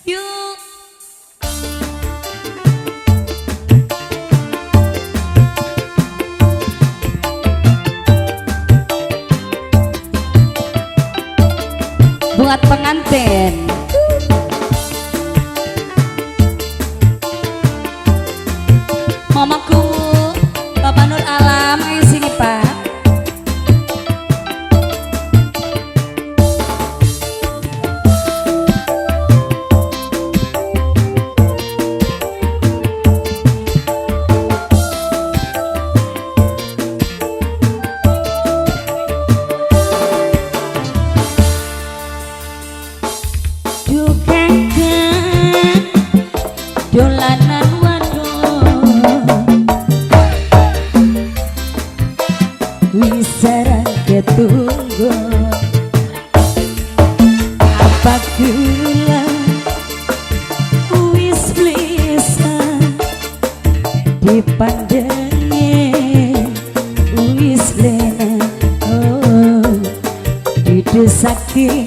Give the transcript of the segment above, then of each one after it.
Yuk. Buat pengantin. Mamaku, Bapak Nur Alam, ayo sini Pak. Dolanan wadon wis sarang ketunggu, apa gula wis blesa dipandenge wis lena, oh didesaki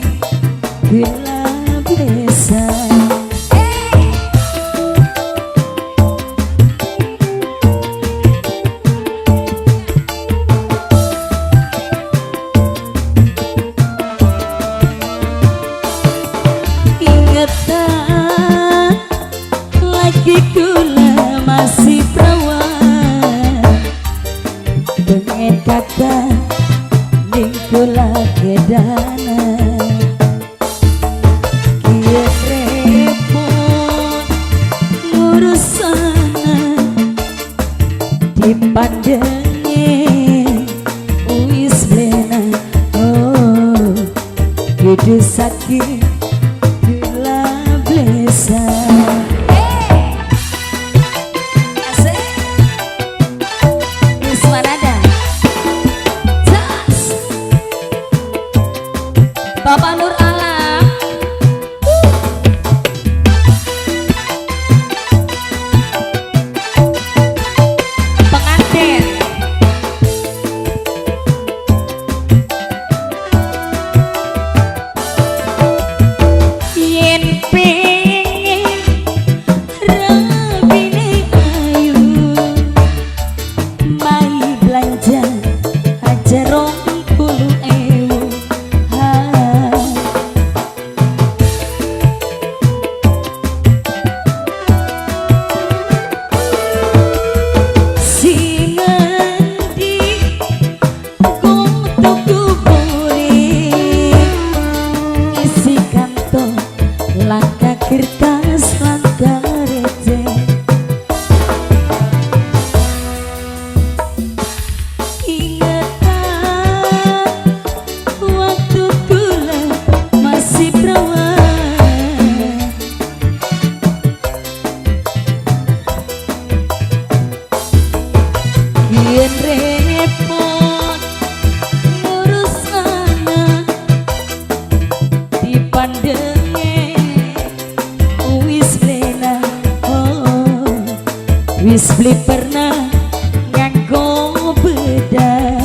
gula blesa. Ingetan lagi kula masih perawan, pengen kakak ning kula kedana, kiye repot ngurus anak dipandenge wis lena, oh didesaki. Bapak Nur Alam, pengantin. Yen pengen rabine ayu, mai belanja aja 20.000. Langkah kertas, langkah receh, ingetan waktu kula masih perawan, kian repot ngurus anak dipandeng wis beli pernah nganggo bedak.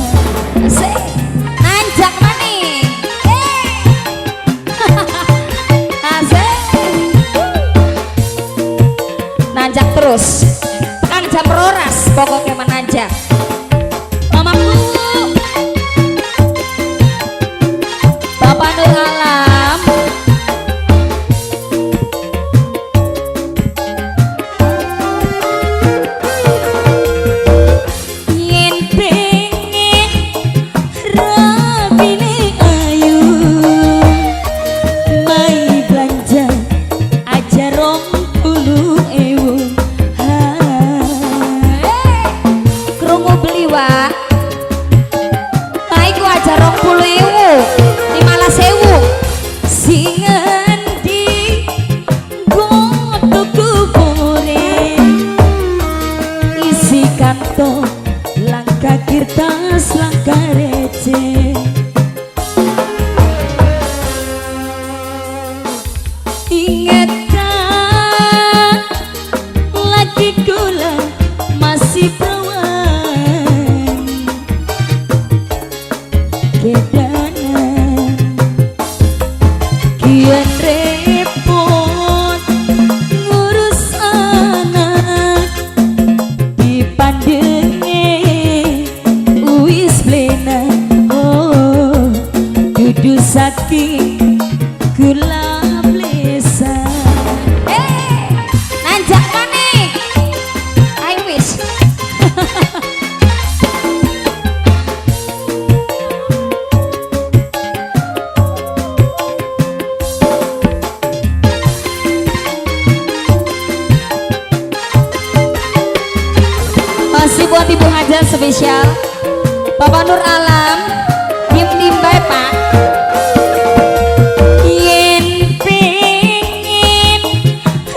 Asik, nanjak maning. Asik, nanjak terus tekan jam 12 pokoknya menanjak. Mamaku, Bapak Nur Alam, aja 20.000, 15.000. Saking gula blesa. Eh, nanjak maning. I wish. Masih buat Ibu Haja spesial Bapak Nur Alam. Diem bae, Pak. Yen pengen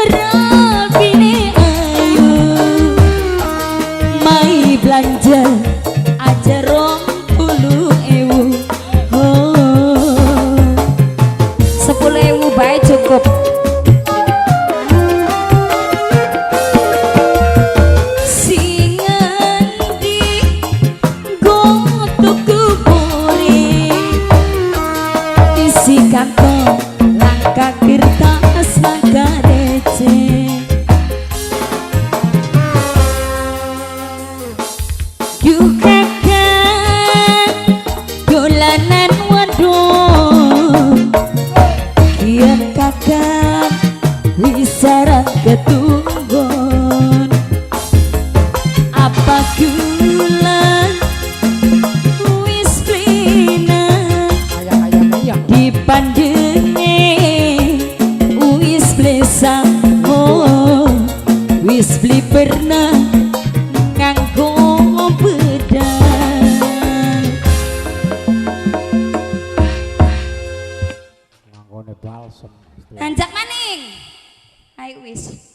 rabine ayu, mai belanja aja 20.000. Oh, 10.000 bae cukup. Sing endi nggo tuku piring, isi kantong langka kertas langka receh. Yuk kakak dolanan wadon, kian kakak wis sarang ketunggon. Apa gula wis plena Ayang-ayang ayang. Dipandenge wis plesa. Oh, wis beli pernah nganggo bedang. Nganggone balsem. Nanjak maning. Ayo wis.